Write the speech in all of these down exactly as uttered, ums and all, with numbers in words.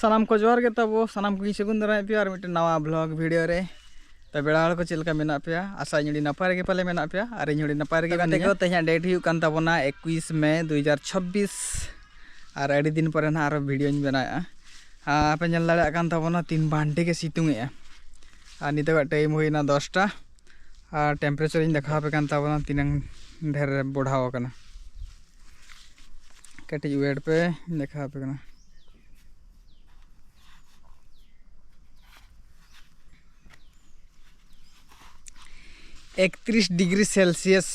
ᱥᱟᱱᱟᱢ ᱠᱚ ᱡᱚᱦᱟᱨ ᱜᱮ ᱛᱟᱵᱚ, ᱥᱟᱱᱟᱢ ᱠᱚᱜᱮᱧ ᱥᱟᱹᱜᱩᱱ ᱫᱟᱨᱟᱢᱮᱫ ᱯᱮᱭᱟ ᱟᱨ ᱢᱤᱫᱴᱮᱱ ᱱᱟᱣᱟ vlog video ᱨᱮ᱾ ᱛᱚ ᱵᱮᱲᱟ ᱦᱚᱲ ᱠᱚ ᱪᱮᱫ ᱞᱮᱠᱟ ᱢᱮᱱᱟᱜ ᱯᱮᱭᱟ? ᱟᱥᱟ ᱟᱹᱧ ᱟᱹᱰᱤ ᱱᱟᱯᱟᱭ ᱨᱮᱜᱮ ᱯᱟᱞᱮ ᱢᱮᱱᱟᱜ ᱯᱮᱭᱟ ᱟᱨ ᱤᱧ ᱦᱚᱸ ᱟᱹᱰᱤ ᱱᱟᱯᱟᱭ ᱨᱮᱜᱮ ᱛᱚ ᱜᱟᱛᱮ ᱢᱮᱱᱟᱹᱧᱟ᱾ ᱠᱚ, ᱛᱮᱦᱮᱧᱟᱜ date ᱦᱩᱭᱩᱜ ᱠᱟᱱ ᱛᱟᱵᱚᱱᱟ ᱮᱠᱩᱥ ᱢᱮ ᱫᱩ ᱦᱟᱡᱟᱨ ᱪᱷᱟᱵᱵᱤᱥ᱾ ᱟᱨ ᱟᱹᱰᱤ ᱫᱤᱱ ᱯᱚᱨᱮ ᱱᱟᱦᱟᱜ ᱟᱨᱚ videoᱧ ᱵᱮᱱᱟᱣᱮᱫᱼᱟ᱾ ᱟᱨ ᱟᱯᱮ ᱧᱮᱞ ᱫᱟᱲᱮᱭᱟᱜ ᱠᱟᱱ ᱛᱟᱵᱚᱱᱟ ᱛᱤᱱ ᱵᱟᱱᱰᱮ ᱜᱮ ᱥᱤᱛᱩᱝ ᱮᱜᱼᱟ᱾ ᱟᱨ ᱱᱤᱛᱚᱜᱟᱜ time ᱦᱩᱭᱱᱟ ᱫᱚᱥᱴᱟ᱾ ᱟᱨ temperatureᱤᱧ ᱫᱮᱠᱷᱟᱣ ᱟᱯᱮ ᱠᱟᱱ ᱛᱟᱵᱚᱱᱟ ᱛᱤᱱᱟᱹᱝ ᱰᱷᱮᱨ ᱵᱚᱲᱦᱟᱣ ᱟᱠᱟᱱᱟ᱾ ᱠᱟᱹᱴᱤᱡ wait ᱯᱮ, ᱤᱧ ᱫᱮᱠᱷᱟᱣ ᱟᱯᱮ ᱠᱟᱱᱟ᱾ ᱮᱠᱛᱨᱤᱥ degree Celsius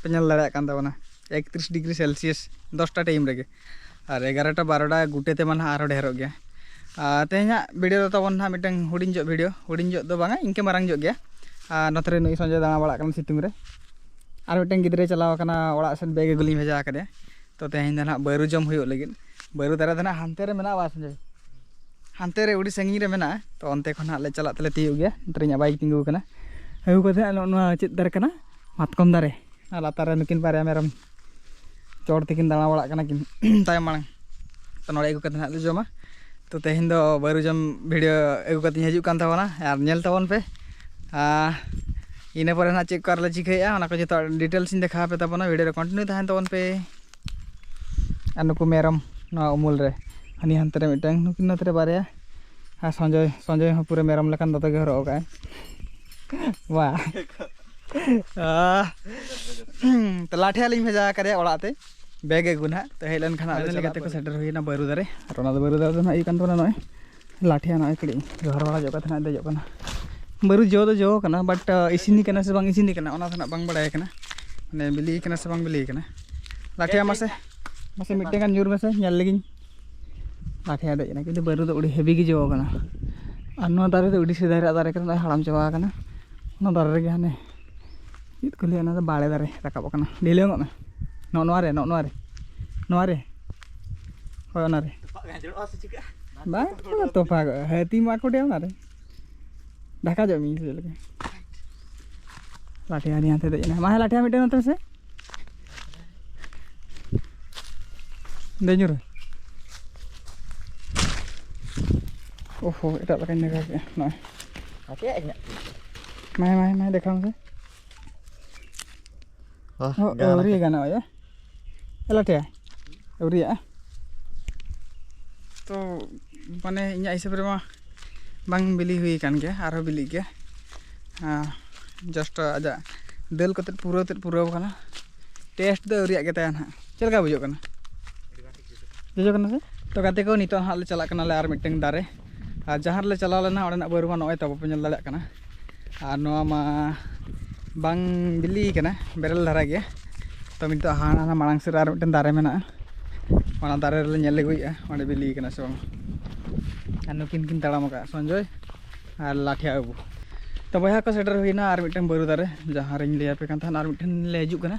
ᱯᱮ ᱧᱮᱞ ᱫᱟᱲᱮᱭᱟᱜ ᱠᱟᱱ ᱛᱟᱵᱚᱱᱟ, ᱮᱠᱛᱨᱤᱥ degree Celsius ᱫᱚᱥᱴᱟ time ᱨᱮᱜᱮ᱾ ᱟᱨ ᱮᱜᱟᱨᱚᱴᱟ ᱵᱟᱨᱚᱴᱟ ᱜᱩᱴᱮ ᱛᱮᱢᱟ ᱱᱟᱦᱟᱜ ᱟᱨᱦᱚᱸ ᱰᱷᱮᱨᱚᱜ ᱜᱮᱭᱟ᱾ ᱟᱨ ᱛᱮᱦᱮᱧᱟᱜ video ᱫᱚ ᱛᱟᱵᱚᱱ ᱱᱟᱦᱟᱜ ᱢᱤᱫᱴᱟᱝ ᱦᱩᱰᱤᱧ ᱧᱚᱜ video, ᱦᱩᱰᱤᱧ ᱧᱚᱜ ᱫᱚ ᱵᱟᱝᱟ, ᱤᱱᱠᱟᱹ ᱢᱟᱨᱟᱝ ᱧᱚᱜ ᱜᱮᱭᱟ᱾ ᱟᱨ ᱱᱚᱛᱮ ᱨᱮ ᱱᱩᱭ ᱥᱚᱧᱡᱚᱭ ᱫᱟᱬᱟ ᱵᱟᱲᱟᱜ ᱠᱟᱱᱟ ᱥᱤᱛᱩᱝ ᱨᱮ᱾ ᱟᱨ ᱢᱤᱫᱴᱟᱝ ᱜᱤᱫᱽᱨᱟᱹᱭ ᱪᱟᱞᱟᱣ ᱟᱠᱟᱱᱟ ᱚᱲᱟᱜ ᱥᱮᱫ, bag ᱟᱹᱜᱩ ᱞᱤᱧ ᱵᱷᱮᱡᱟ ᱟᱠᱟᱫᱮᱭᱟ᱾ ᱛᱚ ᱛᱮᱦᱮᱧ ᱫᱚ ᱱᱟᱦᱟᱜ ᱵᱟᱹᱨᱩ ᱡᱚᱢ ᱦᱩᱭᱩᱜ ᱞᱟᱹᱜᱤᱫ᱾ ᱵᱟᱹᱨᱩ ᱫᱟᱨᱮ ᱫᱚ ᱱᱟᱦᱟᱜ ᱦᱟᱱᱛᱮ ᱨᱮ ᱢᱮᱱᱟᱜᱼᱟ, ᱵᱟᱥ ᱦᱟᱱᱛᱮ ᱨᱮ ᱟᱹᱰᱤ ᱥᱟᱺᱜᱤᱧ ᱨᱮ ᱢᱮᱱᱟᱜᱼᱟ᱾ ᱛᱚ ᱚᱱᱛᱮ ᱠᱷᱚᱱ ᱦᱟᱸᱜ ᱞᱮ ᱪᱟᱞᱟᱜ ᱛᱮᱞᱮ ᱛᱤᱭᱳᱜ ᱜᱮᱭᱟ᱾ ᱱᱚᱛᱮ ᱨᱮ ᱤᱧᱟᱹᱜ bike ᱛᱤᱸᱜᱩ ᱟᱠᱟᱱᱟ᱾ ᱟᱹᱜᱩ ᱠᱟᱛᱮ ᱦᱟᱸᱜ ᱱᱚᱜᱼᱚ ᱱᱚᱣᱟ ᱪᱮᱫ ᱫᱟᱨᱮ ᱠᱟᱱᱟ? ᱢᱟᱛᱠᱚᱢ ᱫᱟᱨᱮ᱾ ᱟᱨ ᱞᱟᱛᱟᱨ ᱨᱮ ᱱᱩᱠᱤᱱ ᱵᱟᱨᱭᱟ ᱢᱮᱨᱚᱢ ᱪᱚᱴ ᱛᱮᱠᱤᱱ ᱫᱟᱬᱟ ᱵᱟᱲᱟᱜ ᱠᱟᱱᱟ ᱠᱤᱱ ᱛᱟᱭᱚᱢ ᱢᱟᱲᱟᱝ᱾ ᱛᱚ ᱱᱚᱰᱮ ᱟᱹᱜᱩ ᱠᱟᱛᱮ ᱦᱟᱸᱜ ᱞᱮ ᱡᱚᱢᱟ᱾ ᱛᱚ ᱛᱮᱦᱮᱧ ᱫᱚ ᱵᱟᱹᱨᱩ ᱡᱚᱢ video ᱟᱹᱜᱩ ᱠᱟᱛᱮᱧ ᱦᱤᱡᱩᱜ ᱠᱟᱱ ᱛᱟᱵᱚᱱᱟ, ᱟᱨ ᱧᱮᱞ ᱛᱟᱵᱚᱱ ᱯᱮ᱾ ᱟᱨ ᱤᱱᱟᱹ ᱯᱚᱨᱮ ᱱᱟᱦᱟᱜ ᱪᱮᱫ ᱠᱚ ᱟᱨᱞᱮ ᱪᱤᱠᱟᱹᱭᱮᱫᱼᱟ, ᱚᱱᱟ ᱠᱚ ᱡᱚᱛᱚ details ᱤᱧ ᱫᱮᱠᱷᱟᱣ ᱟᱯᱮ ᱛᱟᱵᱚᱱᱟ᱾ Video ᱨᱮ continue ᱛᱟᱦᱮᱱ ᱛᱟᱵᱚᱱ ᱯᱮ᱾ ᱟᱨ ᱱᱩᱠᱩ ᱢᱮᱨᱚᱢ ᱱᱚᱣᱟ ᱩᱢᱩᱞ ᱨᱮ, ᱦᱟᱹᱱᱤ ᱦᱟᱱᱛᱮ ᱨᱮ ᱢᱤᱫᱴᱟᱝ, ᱱᱩᱠᱤᱱ ᱱᱚᱛᱮ ᱨᱮ ᱵᱟᱨᱭᱟ᱾ ᱟᱨ ᱥᱚᱧᱡᱚᱭ, ᱥᱚᱧᱡᱚᱭ ᱦᱚᱸ ᱯᱩᱨᱟᱹ ᱢᱮᱨᱚᱢ ᱞᱮᱠᱟᱱ ᱫᱚᱛᱚ ᱜᱮ ᱦᱚᱨᱚᱜ ᱟᱠᱟᱫᱼᱟᱭ᱾ ᱵᱟ᱾ ᱟᱦ᱾ ᱛᱚ ᱞᱟᱴᱷᱮ ᱟᱹᱞᱤᱧ ᱵᱷᱮᱡᱟ ᱟᱠᱟᱫᱮᱭᱟ ᱚᱲᱟᱜ ᱛᱮ, bag ᱟᱹᱜᱩ ᱱᱟᱦᱟᱜ᱾ ᱛᱚ ᱦᱮᱡ ᱞᱮᱱᱠᱷᱟᱱ ᱟᱫᱚ finally ᱪᱟᱞᱟᱜ ᱜᱟᱛᱮ ᱠᱚ ᱵᱟᱹᱨᱩ᱾ ᱥᱮᱴᱮᱨ ᱦᱩᱭᱱᱟ ᱵᱟᱹᱨᱩ ᱫᱟᱨᱮ᱾ ᱟᱨ ᱚᱱᱟ ᱫᱚ ᱵᱟᱹᱨᱩ ᱫᱟᱨᱮ ᱫᱚ ᱱᱟᱦᱟᱜ ᱤᱭᱟᱹ ᱠᱟᱱ ᱛᱟᱵᱚᱱᱟ, ᱱᱚᱜᱼᱚᱭ ᱞᱟᱴᱷᱮ ᱱᱚᱜᱼᱚᱭ ᱠᱟᱹᱴᱤᱡ ᱡᱚᱦᱚᱲ ᱵᱟᱲᱟ ᱧᱚᱜ ᱠᱟᱛᱮ ᱱᱟᱦᱟᱜ ᱫᱮᱡᱚᱜ ᱠᱟᱱᱟ᱾ ᱵᱟᱹᱨᱩ ᱡᱚ ᱫᱚ ᱡᱚ ᱠᱟᱱᱟ, but, ᱟ, ᱤᱥᱤᱱ ᱠᱟᱱᱟ ᱥᱮ ᱵᱟᱝ ᱤᱥᱤᱱ ᱠᱟᱱᱟ, ᱚᱱᱟ ᱫᱚ ᱱᱟᱦᱟᱜ ᱵᱟᱝ ᱵᱟᱲᱟᱭ ᱠᱟᱱᱟ᱾ ᱢᱟᱱᱮ ᱵᱤᱞᱤ ᱠᱟᱱᱟ ᱥᱮ ᱵᱟᱝ ᱵᱤᱞᱤ ᱠᱟᱱᱟ᱾ ᱞᱟᱴᱷᱮᱭᱟ ᱢᱟᱥᱮ, ᱢᱟᱥᱮ ᱢᱤᱫᱴᱮᱱ ᱜᱟᱱ ᱧᱩᱨ ᱢᱮᱥᱮ, ᱧᱮᱞ ᱞᱮᱜᱤᱧ᱾ ᱞᱟᱴᱷᱮᱭᱟ ᱫᱮᱡ ᱮᱱᱟ, ᱠᱤᱱᱛᱩ ᱵᱟᱹᱨᱩ ᱫᱚ ᱟᱹᱰᱤ heavy ᱜᱮ ᱡᱚ ᱠᱟᱱᱟ᱾ ᱟᱨ ᱱᱚᱣᱟ ᱫᱟᱨᱮ ᱫᱚ ᱟᱹᱰᱤ ᱥᱮᱫᱟᱭ ᱨᱮᱭᱟᱜ ᱫᱟᱨᱮ ᱠᱟᱱᱟ, ᱱᱚᱜᱼᱚᱭ ᱦᱟᱲᱟᱢ ᱪᱟᱵᱟ ᱟᱠᱟᱱᱟ᱾ ᱚᱱᱟ ᱫᱟᱨᱮ ᱨᱮᱜᱮ ᱦᱟᱱᱮ ᱪᱮᱫ ᱠᱚ ᱞᱟᱹᱭᱟ, ᱚᱱᱟ ᱫᱚ ᱵᱟᱲᱮ ᱫᱟᱨᱮ ᱨᱟᱠᱟᱵᱚᱜ ᱠᱟᱱᱟ᱾ ᱰᱷᱤᱞᱟᱹᱝᱚᱜ ᱢᱮ, ᱱᱚᱜᱼᱚ ᱱᱚᱣᱟ ᱨᱮ, ᱱᱚᱜᱼᱚ ᱱᱚᱣᱟ ᱨᱮ, ᱱᱚᱣᱟ ᱨᱮ, ᱦᱳᱭ ᱚᱱᱟ ᱨᱮ᱾ ᱵᱟᱝ ᱛᱚᱯᱟᱜᱚᱜᱼᱟ, ᱦᱟᱹᱛᱤ ᱢᱟ ᱠᱚ ᱰᱮ ᱚᱱᱟ ᱨᱮ᱾ ᱰᱷᱟᱠᱟ ᱡᱚᱜ ᱢᱮ ᱤᱧ ᱪᱮᱫ ᱞᱮᱠᱟ᱾ ᱞᱟᱴᱷᱮᱭᱟ ᱱᱤᱭᱟᱹ ᱦᱟᱱᱛᱮ ᱫᱮᱡ ᱮᱱᱟ᱾ ᱢᱟ ᱦᱮᱸ, ᱞᱟᱴᱷᱮᱭᱟ ᱢᱤᱫᱴᱮᱱ ᱱᱚᱛᱮ ᱢᱮᱥᱮ᱾ ᱫᱮᱡ ᱧᱩᱨ᱾ ᱳᱦᱳ, ᱮᱴᱟᱜ ᱞᱮᱠᱟᱧ ᱫᱮᱠᱷᱟᱣ ᱠᱮᱫᱼᱟ ᱱᱚᱜᱼᱚᱭ᱾ ᱢᱟᱭ ᱢᱟᱭ ᱢᱟᱭ ᱫᱮᱠᱷᱟᱣ ᱢᱮᱥᱮ᱾ ᱦᱚᱸ, ᱟᱹᱣᱨᱤ ᱜᱟᱱᱚᱜᱼᱟ᱾ ᱞᱟᱴᱷᱮᱭᱟ? ᱟᱹᱣᱨᱤᱭᱟᱜᱼᱟ᱾ ᱛᱚ ᱢᱟᱱᱮ ᱤᱧᱟᱹᱜ ᱦᱤᱥᱟᱹᱵ ᱨᱮᱢᱟ ᱵᱟᱝ ᱵᱤᱞᱤ ᱦᱩᱭ ᱟᱠᱟᱱ ᱜᱮᱭᱟ, ᱟᱨᱦᱚᱸ ᱵᱤᱞᱤᱜ ᱜᱮᱭᱟ᱾ ᱡᱟᱥᱴ ᱟᱡᱟᱜ ᱫᱟᱹᱞ ᱠᱚᱛᱮᱫ ᱯᱩᱨᱟᱹᱣ ᱛᱮᱫ ᱯᱩᱨᱟᱹᱣ ᱟᱠᱟᱱᱟ᱾ ᱴᱮᱥᱴ ᱫᱚ ᱟᱹᱣᱨᱤᱭᱟᱜ ᱜᱮ ᱛᱟᱭᱟ ᱱᱟᱦᱟᱜ᱾ ᱪᱮᱫ ᱞᱮᱠᱟ ᱵᱩᱡᱷᱟᱹᱜ ᱠᱟᱱᱟ? ᱡᱚᱡᱚ ᱠᱟᱱᱟ ᱥᱮ? ᱛᱚ ᱜᱟᱛᱮ ᱠᱚ, ᱱᱤᱛᱚᱜ ᱦᱟᱸᱜ ᱞᱮ ᱪᱟᱞᱟᱜ ᱠᱟᱱᱟᱞᱮ ᱟᱨ ᱢᱤᱫᱴᱟᱝ ᱫᱟᱨᱮ᱾ ᱟᱨ ᱡᱟᱦᱟᱸ ᱨᱮᱞᱮ ᱪᱟᱞᱟᱣ ᱞᱮᱱᱟ, ᱚᱸᱰᱮᱱᱟᱜ ᱵᱟᱹᱨᱩ ᱢᱟ ᱱᱚᱜᱼᱚᱭ ᱛᱟᱵᱚ ᱯᱮ ᱧᱮᱞ ᱫᱟᱲᱮᱭᱟᱜ ᱠᱟᱱᱟ᱾ ᱟᱨ ᱱᱚᱣᱟ ᱢᱟ ᱵᱟᱝ ᱵᱤᱞᱤ ᱠᱟᱱᱟ, ᱵᱮᱨᱮᱞ ᱫᱷᱟᱨᱟ ᱜᱮᱭᱟ᱾ ᱛᱚ ᱱᱤᱛᱚᱜ ᱦᱟᱱᱟ ᱢᱟᱲᱟᱝ ᱥᱮᱫ ᱨᱮ ᱟᱨ ᱢᱤᱫᱴᱟᱝ ᱫᱟᱨᱮ ᱢᱮᱱᱟᱜᱼᱟ, ᱚᱱᱟ ᱫᱟᱨᱮ ᱨᱮᱞᱮ ᱧᱮᱞ ᱟᱹᱜᱩᱭᱮᱫᱼᱟ ᱚᱸᱰᱮ ᱵᱤᱞᱤ ᱠᱟᱱᱟ ᱥᱮ ᱵᱟᱝ᱾ ᱟᱨ ᱱᱩᱠᱤᱱ ᱠᱤᱱ ᱛᱟᱲᱟᱢ ᱟᱠᱟᱫᱼᱟ, ᱥᱚᱧᱡᱚᱭ ᱟᱨ ᱞᱟᱴᱷᱤᱭᱟ ᱵᱟᱹᱵᱩ᱾ ᱛᱚ ᱵᱚᱭᱦᱟ ᱠᱚ, ᱥᱮᱴᱮᱨ ᱦᱩᱭᱱᱟ ᱟᱨ ᱢᱤᱫᱴᱟᱝ ᱵᱟᱹᱨᱩ ᱫᱟᱨᱮ, ᱡᱟᱦᱟᱸ ᱨᱤᱧ ᱞᱟᱹᱭ ᱟᱯᱮ ᱠᱟᱱ ᱛᱟᱦᱮᱱᱟ ᱟᱨ ᱢᱤᱫᱴᱮᱱ ᱞᱮ ᱦᱤᱡᱩᱜ ᱠᱟᱱᱟ᱾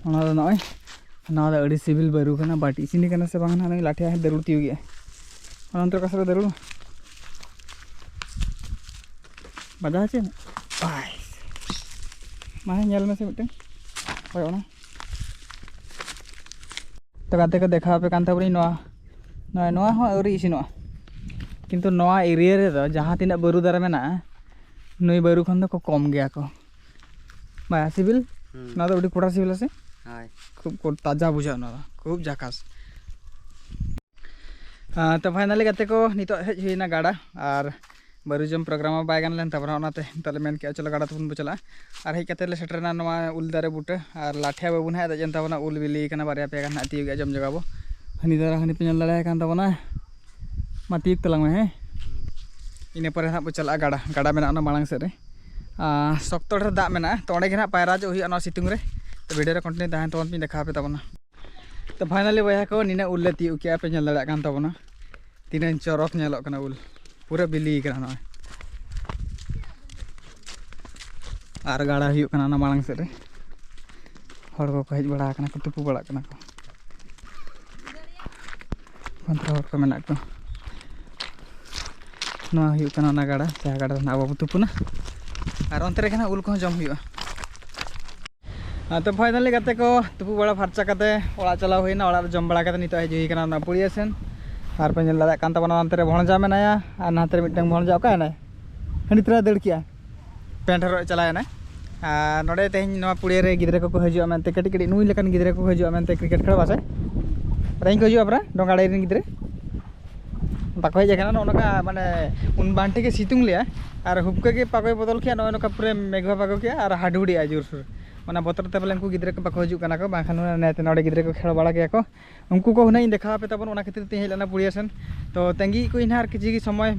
ᱚᱱᱟ ᱫᱚ ᱱᱚᱜᱼᱚᱭ, ᱱᱚᱣᱟ ᱫᱚ ᱟᱹᱰᱤ ᱥᱤᱵᱤᱞ ᱵᱟᱹᱨᱩ ᱠᱟᱱᱟ, but ᱤᱥᱤᱱ ᱠᱟᱱᱟ ᱥᱮ ᱵᱟᱝ ᱱᱟᱦᱟᱜ, ᱱᱩᱭ ᱞᱟᱴᱷᱤᱭᱟ ᱫᱟᱹᱨᱩᱲ ᱛᱤᱭᱳᱜᱮᱜᱼᱟ᱾ ᱚᱱᱟ ᱚᱱᱛᱮ ᱚᱠᱟ ᱥᱮᱫ ᱨᱮ ᱫᱟᱹᱨᱩᱲ? ᱵᱟᱡᱟᱣ ᱦᱚᱪᱚᱭ ᱢᱮ᱾ ᱵᱟᱭ᱾ ᱢᱟ ᱧᱮᱞ ᱢᱮᱥᱮ ᱢᱤᱫᱴᱮᱱ᱾ ᱦᱳᱭ, ᱚᱱᱟ᱾ ᱛᱚ ᱜᱟᱛᱮ ᱠᱚ, ᱫᱮᱠᱷᱟᱣ ᱟᱯᱮ ᱠᱟᱱ ᱛᱟᱵᱚᱱᱟᱹᱧ ᱱᱚᱣᱟ, ᱱᱚᱣᱟ, ᱱᱚᱣᱟ ᱦᱚᱸ ᱟᱹᱣᱨᱤ ᱤᱥᱤᱱᱚᱜᱼᱟ᱾ ᱠᱤᱱᱛᱩ ᱱᱚᱣᱟ ᱮᱨᱤᱭᱟ ᱨᱮᱫᱚ ᱡᱟᱦᱟᱸ ᱛᱤᱱᱟᱹᱜ ᱵᱟᱹᱨᱩ ᱫᱟᱨᱮ ᱢᱮᱱᱟᱜᱼᱟ, ᱱᱩᱭ ᱵᱟᱹᱨᱩ ᱠᱷᱚᱱ ᱫᱚ ᱠᱚ ᱠᱚᱢ ᱜᱮᱭᱟ ᱠᱚ᱾ ᱵᱟᱭ ᱥᱤᱵᱤᱞ? ᱦᱩᱸ᱾ ᱱᱚᱣᱟ ᱫᱚ ᱟᱹᱰᱤ ᱠᱚᱲᱟ ᱥᱤᱵᱤᱞᱟ ᱥᱮ? ᱦᱳᱭ᱾ ᱠᱷᱩᱵ ᱠᱚ-, ᱛᱟᱡᱟ ᱵᱩᱡᱷᱟᱹᱜᱼᱟ ᱱᱚᱣᱟ ᱫᱚ, ᱠᱷᱩᱵ ᱡᱷᱟᱠᱟᱥ᱾ ᱟᱸ, ᱛᱚ finally ᱜᱟᱛᱮ ᱠᱚ, ᱱᱤᱛᱚᱜ ᱦᱮᱡ ᱦᱩᱭᱱᱟ ᱜᱟᱰᱟ, ᱟᱨ ᱵᱟᱹᱨᱩ ᱡᱚᱢ program ᱢᱟ ᱵᱟᱭ ᱜᱟᱱ ᱞᱮᱱ ᱛᱟᱵᱚᱱᱟ, ᱚᱱᱟᱛᱮ ᱱᱤᱛᱚᱜ ᱞᱮ ᱢᱮᱱ ᱠᱮᱜᱼᱟ, "ᱪᱚᱞᱚ ᱜᱟᱰᱟ ᱛᱮᱵᱚᱱ ᱵᱚ ᱪᱟᱞᱟᱜᱼᱟ᱾" ᱟᱨ ᱦᱮᱡ ᱠᱟᱛᱮ ᱞᱮ ᱥᱮᱴᱮᱨᱮᱱᱟ ᱱᱚᱣᱟ ᱩᱞ ᱫᱟᱨᱮ ᱵᱩᱴᱟᱹ, ᱟᱨ ᱞᱟᱴᱷᱮ ᱵᱟᱹᱵᱩ ᱱᱟᱦᱟᱜ ᱫᱮᱡ ᱮᱱ ᱛᱟᱵᱚᱱᱟ, ᱩᱞ ᱵᱤᱞᱤ ᱠᱟᱱᱟ, ᱵᱟᱨᱭᱟ ᱯᱮᱭᱟ ᱜᱟᱱ ᱱᱟᱦᱟᱜ ᱛᱤᱭᱳᱜ ᱜᱮ ᱡᱚᱢ ᱡᱚᱜᱟᱵᱚ᱾ ᱦᱟᱹᱱᱤ ᱫᱟᱨᱟ ᱦᱟᱹᱱᱤ ᱯᱮ ᱧᱮᱞ ᱫᱟᱲᱮᱭᱟᱭ ᱠᱟᱱ ᱛᱟᱵᱚᱱᱟ, ᱢᱟ ᱛᱤᱭᱳᱜ ᱛᱟᱞᱟᱝ ᱢᱮ, ᱦᱮᱸ᱾ ᱤᱱᱟᱹ ᱯᱚᱨᱮ ᱱᱟᱦᱟᱜ ᱵᱚ ᱪᱟᱞᱟᱜᱼᱟ ᱜᱟᱰᱟ, ᱜᱟᱰᱟ ᱢᱮᱱᱟᱜᱼᱟ ᱚᱱᱟ ᱢᱟᱲᱟᱝ ᱥᱮᱫ ᱨᱮ᱾ ᱟᱨ ᱥᱚᱠᱛᱚ ᱰᱷᱮᱨ ᱫᱟᱜ ᱢᱮᱱᱟᱜᱼᱟ, ᱛᱚ ᱚᱸᱰᱮ ᱜᱮ ᱱᱟᱦᱟᱜ ᱯᱟᱭᱨᱟ ᱪᱚᱜ ᱦᱩᱭᱩᱜᱼᱟ ᱱᱚᱣᱟ ᱥᱤᱛᱩᱝ ᱨᱮ᱾ ᱛᱚ video ᱨᱮ continue ᱛᱟᱦᱮᱱ ᱛᱟᱵᱚᱱ ᱯᱮ, ᱫᱮᱠᱷᱟᱣ ᱯᱮ ᱛᱟᱵᱚᱱᱟ᱾ ᱛᱚ finally ᱵᱚᱭᱦᱟ ᱠᱚ, ᱱᱤᱱᱟᱹᱜ ᱩᱞ ᱞᱮ ᱛᱤᱭᱳᱜ ᱠᱮᱜᱼᱟ, ᱯᱮ ᱧᱮᱞ ᱫᱟᱲᱮᱭᱟᱜ ᱠᱟᱱ ᱛᱟᱵᱚᱱᱟ ᱛᱤᱱᱟᱹᱜ ᱪᱚᱨᱚᱠ ᱧᱮᱞᱚᱜ ᱠᱟᱱᱟ ᱩᱞ, ᱯᱩᱨᱟᱹ ᱵᱤᱞᱤ ᱠᱟᱱᱟ ᱱᱚᱜᱼᱚᱭ᱾ ᱟᱨ ᱜᱟᱰᱟ ᱦᱩᱭᱩᱜ ᱠᱟᱱᱟ ᱚᱱᱟ ᱢᱟᱲᱟᱝ ᱥᱮᱫ ᱨᱮ, ᱦᱚᱲ ᱠᱚᱠᱚ ᱦᱮᱡ ᱵᱟᱲᱟ ᱟᱠᱟᱱᱟ ᱠᱚ, ᱛᱩᱯᱩ ᱵᱟᱲᱟᱜ ᱠᱟᱱᱟ ᱠᱚ᱾ ᱚᱱᱛᱮ ᱦᱚᱲ ᱠᱚ ᱢᱮᱱᱟᱜ ᱠᱚᱣᱟ᱾ ᱱᱚᱣᱟ ᱦᱩᱭᱩᱜ ᱠᱟᱱᱟ ᱚᱱᱟ ᱜᱟᱰᱟ, ᱡᱟᱦᱟᱸ ᱜᱟᱰᱟ ᱨᱮ ᱟᱵᱚ ᱵᱚ ᱛᱩᱯᱩᱱᱟ, ᱟᱨ ᱚᱱᱛᱮ ᱨᱮᱜᱮ ᱱᱟᱜ ᱩᱞ ᱠᱚᱦᱚᱸ ᱡᱚᱢ ᱦᱩᱭᱩᱜᱼᱟ᱾ ᱟᱨ ᱛᱚ finally ᱜᱟᱛᱮ ᱠᱚ, ᱛᱩᱯᱩ ᱵᱟᱲᱟ ᱯᱷᱟᱨᱪᱟ ᱠᱟᱛᱮ ᱚᱲᱟᱜ ᱪᱟᱞᱟᱣ ᱦᱩᱭᱱᱟ᱾ ᱚᱲᱟᱜ ᱨᱮ ᱡᱚᱢ ᱵᱟᱲᱟ ᱠᱟᱛᱮ ᱱᱤᱛᱚᱜ ᱦᱮᱡ ᱦᱩᱭ ᱠᱟᱱᱟ ᱚᱱᱟ ᱯᱩᱲᱤᱭᱟᱹ ᱥᱮᱱ᱾ ᱟᱨ ᱯᱮ ᱧᱮᱞ ᱫᱟᱲᱮᱭᱟᱜ ᱠᱟᱱ ᱛᱟᱵᱚᱱᱟ, ᱱᱚᱱᱛᱮ ᱨᱮ ᱵᱷᱚᱬᱡᱟ ᱢᱮᱱᱟᱭᱟ ᱟᱨ ᱱᱟᱛᱮ ᱨᱮ ᱢᱤᱫᱴᱟᱝ ᱵᱷᱚᱬᱡᱟ᱾ ᱚᱠᱟᱭᱮᱱᱟᱭ? ᱦᱟᱹᱱᱤ ᱛᱚᱨᱟ ᱫᱟᱹᱲ ᱠᱮᱜᱼᱟ, ᱯᱮᱱᱴ ᱦᱚᱨᱚᱜ ᱪᱟᱞᱟᱣ ᱮᱱᱟᱭ᱾ ᱟᱨ ᱱᱚᱰᱮ ᱛᱮᱦᱮᱧ ᱱᱚᱣᱟ ᱯᱩᱲᱤᱭᱟᱹ ᱨᱮ ᱜᱤᱫᱽᱨᱟᱹ ᱠᱚᱠᱚ ᱦᱤᱡᱩᱜᱼᱟ ᱢᱮᱱᱛᱮ, ᱠᱟᱹᱴᱤᱡ ᱠᱟᱹᱴᱤᱡ ᱱᱩᱭ ᱞᱮᱠᱟᱱ ᱜᱤᱫᱽᱨᱟᱹ ᱠᱚᱠᱚ ᱦᱤᱡᱩᱜᱼᱟ ᱢᱮᱱᱛᱮ ᱠᱨᱤᱠᱮᱴ ᱠᱷᱮᱞ ᱵᱟᱥᱮ᱾ ᱟᱨ ᱤᱧ ᱠᱚ ᱦᱤᱡᱩᱜᱼᱟ ᱯᱮᱨᱟ ᱰᱚᱸᱜᱟᱲᱤ ᱨᱮᱱ ᱜᱤᱫᱽᱨᱟᱹ ᱵᱟᱠᱚ ᱦᱮᱡ ᱟᱠᱟᱱᱟ᱾ ᱱᱚᱜᱼᱚ ᱱᱚᱝᱠᱟ ᱢᱟᱱᱮ ᱩᱱ ᱵᱟᱝ ᱴᱷᱤᱠᱮ ᱥᱤᱛᱩᱝ ᱞᱮᱜᱼᱟ ᱟᱨ ᱦᱩᱯᱠᱟᱹ ᱜᱮ ᱯᱟᱜᱚᱭ ᱵᱚᱫᱚᱞ ᱠᱮᱜᱼᱟ, ᱱᱚᱜᱼᱚᱭ ᱱᱚᱝᱠᱟ ᱯᱩᱨᱟᱹ ᱢᱮᱜᱷᱣᱟ ᱯᱟᱜᱚ ᱠᱮᱜᱼᱟ ᱟᱨ ᱦᱟᱰᱦᱩᱰᱤᱜᱼᱟ ᱡᱳᱨᱥᱳᱨ᱾ ᱚᱱᱟ ᱵᱚᱛᱚᱨ ᱛᱮ ᱵᱚᱞᱮ ᱩᱱᱠᱩ ᱜᱤᱫᱽᱨᱟᱹ ᱠᱚ ᱵᱟᱠᱚ ᱦᱤᱡᱩᱜ ᱠᱟᱱᱟ ᱠᱚ, ᱵᱟᱝᱠᱷᱟᱱ ᱱᱚᱰᱮ ᱜᱤᱫᱽᱨᱟᱹ ᱠᱚ ᱠᱷᱮᱞ ᱵᱟᱲᱟ ᱠᱮᱭᱟ ᱠᱚ᱾ ᱩᱱᱠᱩ ᱠᱚ ᱦᱩᱱᱟᱹᱝ ᱤᱧ ᱫᱮᱠᱷᱟᱣ ᱟᱯᱮ ᱛᱟᱵᱚᱱ, ᱚᱱᱟ ᱠᱷᱟᱹᱛᱤᱨ ᱛᱮᱧ ᱦᱮᱡ ᱞᱮᱱᱟ ᱯᱩᱲᱤᱭᱟᱹ ᱥᱮᱱ᱾ ᱛᱚ ᱛᱟᱺᱜᱤ ᱠᱚ ᱤᱧ ᱦᱟᱸᱜ ᱟᱨ ᱠᱤᱪᱷᱩ ᱜᱮ ᱥᱚᱢᱚᱭ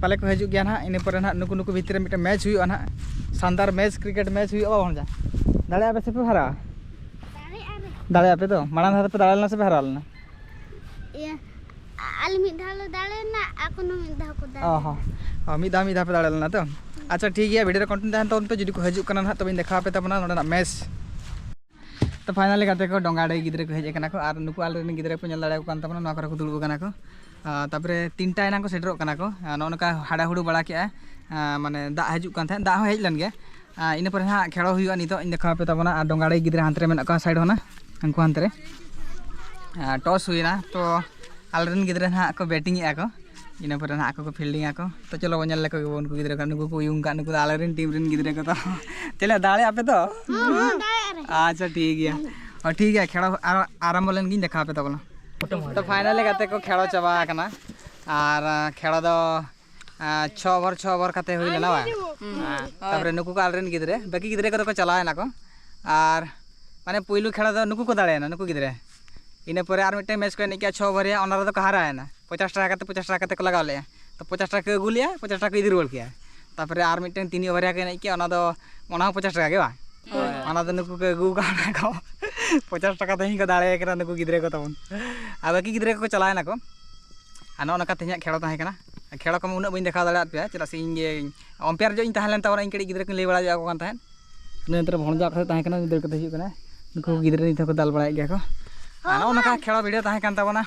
ᱯᱟᱞᱮ ᱠᱚ ᱦᱤᱡᱩᱜ ᱜᱮᱭᱟ ᱱᱟᱦᱟᱜ᱾ ᱤᱱᱟᱹ ᱯᱚᱨᱮ ᱱᱟᱦᱟᱜ ᱱᱩᱠᱩ ᱱᱩᱠᱩ ᱵᱷᱤᱛᱨᱤ ᱨᱮ ᱢᱤᱫᱴᱮᱱ ᱢᱮᱪ ᱦᱩᱭᱩᱜᱼᱟ ᱱᱟᱦᱟᱜ, ᱥᱟᱱᱫᱟᱨ ᱢᱮᱪ, ᱠᱨᱤᱠᱮᱴ ᱢᱮᱪ ᱦᱩᱭᱩᱜᱼᱟ᱾ ᱵᱟᱵᱚᱱ ᱡᱟ ᱫᱟᱲᱮᱭᱟᱜᱼᱟ ᱯᱮ ᱥᱮ ᱯᱮ ᱦᱟᱨᱟᱜᱼᱟ? ᱫᱟᱲᱮᱭᱟᱜᱼᱟ ᱞᱮ᱾ ᱫᱟᱲᱮᱭᱟᱜᱼᱟ ᱯᱮ ᱛᱚ? ᱢᱟᱲᱟᱝ ᱫᱷᱟᱣ ᱫᱚᱯᱮ ᱫᱟᱲᱮ ᱞᱮᱱᱟ ᱥᱮ ᱯᱮ ᱦᱟᱨᱟᱣ ᱞᱮᱱᱟ? ᱤᱭᱟᱹ, ᱟ-, ᱟᱞᱮ ᱢᱤᱫ ᱫᱷᱟᱣ ᱞᱮ ᱫᱟᱲᱮᱭᱮᱱᱟ, ᱮᱠᱷᱚᱱᱳ ᱢᱤᱫ ᱫᱷᱟᱣ ᱠᱚ ᱫᱟᱲᱮ ᱚ ᱦᱚᱸ᱾ ᱚ, ᱢᱤᱫ ᱫᱷᱟᱣ, ᱢᱤᱫ ᱫᱷᱟᱣ ᱯᱮ ᱫᱟᱲᱮ ᱞᱮᱱᱟ ᱛᱚ? ᱟᱪᱪᱷᱟ, ᱴᱷᱤᱠ ᱜᱮᱭᱟ, ᱵᱷᱤᱰᱤᱭᱳ ᱨᱮ ᱠᱚᱱᱴᱤᱱᱤᱭᱩ ᱛᱟᱦᱮᱱ ᱛᱟᱵᱚᱱ ᱯᱮ᱾ ᱡᱩᱫᱤ ᱠᱚ ᱦᱤᱡᱩᱜ ᱠᱟᱱᱟ ᱱᱟᱦᱟᱜ, ᱛᱚᱵᱮᱧ ᱫᱮᱠᱷᱟᱣ ᱟᱯᱮ ᱛᱟᱵᱚᱱᱟ ᱱᱚᱰᱮᱱᱟᱜ ᱢᱮᱪ᱾ ᱛᱚ ᱯᱷᱟᱭᱱᱟᱞᱤ ᱜᱟᱛᱮ ᱠᱚ, ᱰᱚᱸᱜᱟᱰᱤ ᱜᱤᱫᱽᱨᱟᱹ ᱠᱚ ᱦᱮᱡ ᱟᱠᱟᱱᱟ ᱠᱚ ᱟᱨ ᱱᱩᱠᱩ ᱟᱞᱮᱨᱮᱱ ᱜᱤᱫᱽᱨᱟᱹ ᱯᱮ ᱧᱮᱞ ᱫᱟᱲᱮᱭᱟᱠᱚ ᱠᱟᱱ ᱛᱟᱵᱚᱱᱟ, ᱱᱚᱣᱟ ᱠᱚᱨᱮ ᱠᱚ ᱫᱩᱲᱩᱵ ᱟᱠᱟᱱᱟ ᱠᱚ᱾ ᱟᱨ ᱛᱟᱯᱚᱨᱮ ᱛᱤᱱᱴᱟ ᱮᱱᱟᱝ ᱠᱚ ᱥᱮᱴᱮᱨᱚᱜ ᱠᱟᱱᱟ ᱠᱚ᱾ ᱟᱨ ᱱᱚᱜᱼᱚ ᱱᱚᱝᱠᱟ ᱦᱟᱰᱟᱦᱩᱲᱩ ᱵᱟᱲᱟ ᱠᱮᱜᱼᱟ, ᱟᱨ ᱢᱟᱱᱮ ᱫᱟᱜ ᱦᱤᱡᱩᱜ ᱠᱟᱱ ᱛᱟᱦᱮᱸᱫ, ᱫᱟᱜ ᱦᱚᱸ ᱦᱮᱡ ᱞᱮᱱ ᱜᱮᱭᱟ᱾ ᱟᱨ ᱤᱱᱟᱹ ᱯᱚᱨᱮ ᱦᱟᱸᱜ ᱠᱷᱮᱲᱚ ᱦᱩᱭᱩᱜᱼᱟ, ᱱᱤᱛᱚᱜ ᱤᱧ ᱫᱮᱠᱷᱟᱣ ᱟᱯᱮ ᱛᱟᱵᱚᱱᱟ᱾ ᱟᱨ ᱰᱚᱸᱜᱟᱰᱤ ᱜᱤᱫᱽᱨᱟᱹ ᱦᱟᱱᱛᱮ ᱨᱮ ᱢᱮᱱᱟᱜ ᱠᱚᱣᱟ, ᱥᱟᱭᱤᱰ ᱠᱷᱚᱱᱟᱜ ᱩᱱᱠᱩ ᱦᱟᱱᱛᱮ ᱨᱮ᱾ ᱟᱨ ᱴᱚᱥ ᱦᱩᱭᱱᱟ, ᱛᱚ ᱟᱞᱮᱨᱮᱱ ᱜᱤᱫᱽᱨᱟᱹ ᱱᱟᱦᱟᱜ ᱠᱚ ᱵᱮᱴᱤᱝ ᱮᱜᱼᱟ ᱠᱚ, ᱤᱱᱟᱹ ᱯᱚᱨᱮ ᱱᱟᱦᱟᱜ ᱟᱠᱚ ᱠᱚ ᱯᱷᱤᱞᱰᱤᱝ ᱟᱠᱚ᱾ ᱛᱚ ᱪᱚᱞᱚ ᱵᱚᱱ ᱧᱮᱞ ᱞᱮᱠᱚ ᱜᱮᱵᱚᱱ ᱩᱱᱠᱩ ᱜᱤᱫᱽᱨᱟᱹ ᱠᱚ, ᱱᱩᱠᱩ ᱠᱚ ᱩᱭᱩᱝ ᱠᱟᱜ, ᱱᱩᱠᱩ ᱫᱚ ᱟᱞᱮᱨᱮᱱ ᱴᱤᱢ ᱨᱮᱱ ᱜᱤᱫᱽᱨᱟᱹ ᱠᱚ᱾ ᱛᱚ ᱪᱮᱫ ᱞᱮ ᱫᱟᱲᱮᱭᱟᱜ ᱟᱯᱮ ᱛᱚ? ᱦᱚᱸ, ᱦᱚᱸ, ᱫᱟᱲᱮᱭᱟᱜᱼᱟ ᱞᱮ᱾ ᱟᱪᱪᱷᱟ, ᱴᱷᱤᱠ ᱜᱮᱭᱟ᱾ ᱦᱚᱸ, ᱴᱷᱤᱠ ᱜᱮᱭᱟ, ᱠᱷᱮᱲᱚ ᱟᱨ ᱟᱨᱟᱢᱵᱚ ᱞᱮᱱ ᱜᱤᱧ ᱫᱮᱠᱷᱟᱣ ᱟᱯᱮ ᱛᱟᱵᱚᱱᱟ᱾ ᱛᱚ ᱯᱷᱟᱭᱱᱟᱞᱤ ᱜᱟᱛᱮ ᱠᱚ ᱠᱷᱮᱲᱚ ᱪᱟᱵᱟ ᱟᱠᱟᱱᱟ᱾ ᱟᱨ ᱟᱸ, ᱠᱷᱮᱲᱚ ᱫᱚ ᱟᱸ, ᱪᱷᱚ ᱳᱵᱷᱟᱨ ᱪᱷᱚ ᱳᱵᱷᱟᱨ ᱠᱟᱛᱮ ᱦᱩᱭ ᱞᱮᱱᱟ ᱵᱟᱝ? ᱦᱩᱸ᱾ ᱦᱮᱸ, ᱦᱳᱭ᱾ ᱛᱟᱯᱚᱨᱮ ᱱᱩᱠᱩ ᱠᱚ ᱟᱞᱮᱨᱮᱱ ᱜᱤᱫᱽᱨᱟᱹ, ᱵᱟᱹᱠᱤ ᱜᱤᱫᱽᱨᱟᱹ ᱠᱚᱫᱚ ᱠᱚ ᱪᱟᱞᱟᱣ ᱮᱱᱟ ᱠᱚ᱾ ᱟᱨ ᱢᱟᱱᱮ ᱯᱩᱭᱞᱩ ᱠᱷᱮᱲᱚ ᱫᱚ ᱱᱩᱠᱩ ᱠᱚ ᱫᱟᱲᱮᱭᱮᱱᱟ, ᱱᱩᱠᱩ ᱜᱤᱫᱽᱨᱟᱹ᱾ ᱤᱱᱟᱹ ᱯᱚᱨᱮ ᱟᱨ ᱢᱤᱫᱴᱮᱱ ᱢᱮᱪ ᱠᱚ ᱮᱱᱮᱡ ᱠᱮᱜᱼᱟ ᱪᱷᱚ ᱳᱵᱷᱟᱨ ᱨᱮᱭᱟᱜ, ᱚᱱᱟ ᱨᱮᱫᱚ ᱠᱚ ᱦᱟᱨᱟᱣᱮᱱᱟ᱾ ᱯᱚᱪᱟᱥ ᱴᱟᱠᱟ ᱠᱟᱛᱮ, ᱯᱚᱪᱟᱥ ᱴᱟᱠᱟ ᱠᱟᱛᱮ ᱠᱚ ᱞᱟᱜᱟᱣ ᱞᱮᱜᱼᱟ᱾ ᱛᱚ ᱯᱚᱪᱟᱥ ᱴᱟᱠᱟ ᱠᱚ ᱟᱹᱜᱩ ᱞᱮᱜᱼᱟ, ᱯᱚᱪᱟᱥ ᱴᱟᱠᱟ ᱠᱚ ᱤᱫᱤ ᱨᱩᱣᱟᱹᱲ ᱠᱮᱜᱼᱟ᱾ ᱛᱟᱯᱚᱨᱮ ᱟᱨ ᱢᱤᱫᱴᱮᱱ ᱛᱤᱱ ᱳᱵᱷᱟᱨ ᱨᱮᱭᱟᱜ ᱠᱚ ᱮᱱᱮᱡ ᱠᱮᱜᱼᱟ, ᱚᱱᱟ ᱫᱚ, ᱚᱱᱟ ᱦᱚᱸ ᱯᱚᱪᱟᱥ ᱴᱟᱠᱟ ᱜᱮ ᱵᱟᱝ? ᱦᱳᱭ᱾ ᱚᱱᱟ ᱫᱚ ᱱᱩᱠᱩ ᱠᱚ ᱟᱹᱜᱩ ᱠᱟᱣᱱᱟ ᱠᱚ᱾ ᱯᱚᱪᱟᱥ ᱴᱟᱠᱟ ᱛᱮᱦᱮᱧ ᱠᱚ ᱫᱟᱲᱮ ᱠᱟᱱᱟ ᱱᱩᱠᱩ ᱜᱤᱫᱽᱨᱟᱹ ᱠᱚ ᱛᱟᱵᱚᱱ᱾ ᱟᱨ ᱵᱟᱹᱠᱤ ᱜᱤᱫᱽᱨᱟᱹ ᱠᱚᱠᱚ ᱪᱟᱞᱟᱣ ᱮᱱᱟ ᱠᱚ᱾ ᱟᱨ ᱱᱚᱜᱼᱚ ᱱᱚᱝᱠᱟ ᱛᱮᱦᱮᱧᱟᱜ ᱠᱷᱮᱲᱚ ᱛᱟᱦᱮᱸ ᱠᱟᱱᱟ᱾ ᱠᱷᱮᱲᱚ ᱠᱚᱢᱟ ᱩᱱᱟᱹᱜ ᱵᱟᱹᱧ ᱫᱮᱠᱷᱟᱣ ᱫᱟᱲᱮᱭᱟᱜ ᱯᱮᱭᱟ, ᱪᱮᱫᱟᱜ ᱥᱮ ᱤᱧ ᱜᱮ umpire ᱡᱚᱜ ᱤᱧ ᱛᱟᱦᱮᱸ ᱞᱮᱱ ᱛᱟᱵᱚᱱᱟ, ᱤᱧ ᱠᱟᱹᱴᱤᱡ ᱜᱤᱫᱽᱨᱟᱹ ᱠᱚᱧ ᱞᱟᱹᱭ ᱵᱟᱲᱟ ᱧᱚᱜ ᱟᱠᱚ ᱠᱟᱱ ᱛᱟᱦᱮᱸᱫ᱾ ᱤᱱᱟᱹ ᱛᱟᱭᱚᱢ ᱵᱷᱚᱲᱡᱟ ᱠᱟᱛᱮ ᱛᱟᱦᱮᱸ ᱠᱟᱱᱟ, ᱫᱟᱹᱲ ᱠᱟᱛᱮ ᱦᱤᱡᱩᱜ ᱠᱟᱱᱟ᱾ ᱱᱩᱠᱩ ᱜᱤᱫᱽᱨᱟᱹ ᱱᱤᱛ ᱦᱚᱸᱠᱚ ᱫᱟᱞ ᱵᱟᱲᱟᱭᱮᱫ ᱜᱮᱭᱟ ᱠᱚ᱾ ᱟᱨ ᱱᱚᱜᱼᱚ ᱱᱚᱝᱠᱟ ᱠᱷᱮᱲᱚ ᱵᱷᱤᱰᱤᱭᱳ ᱛᱟᱦᱮᱸ ᱠᱟᱱ ᱛᱟᱵᱚᱱᱟ᱾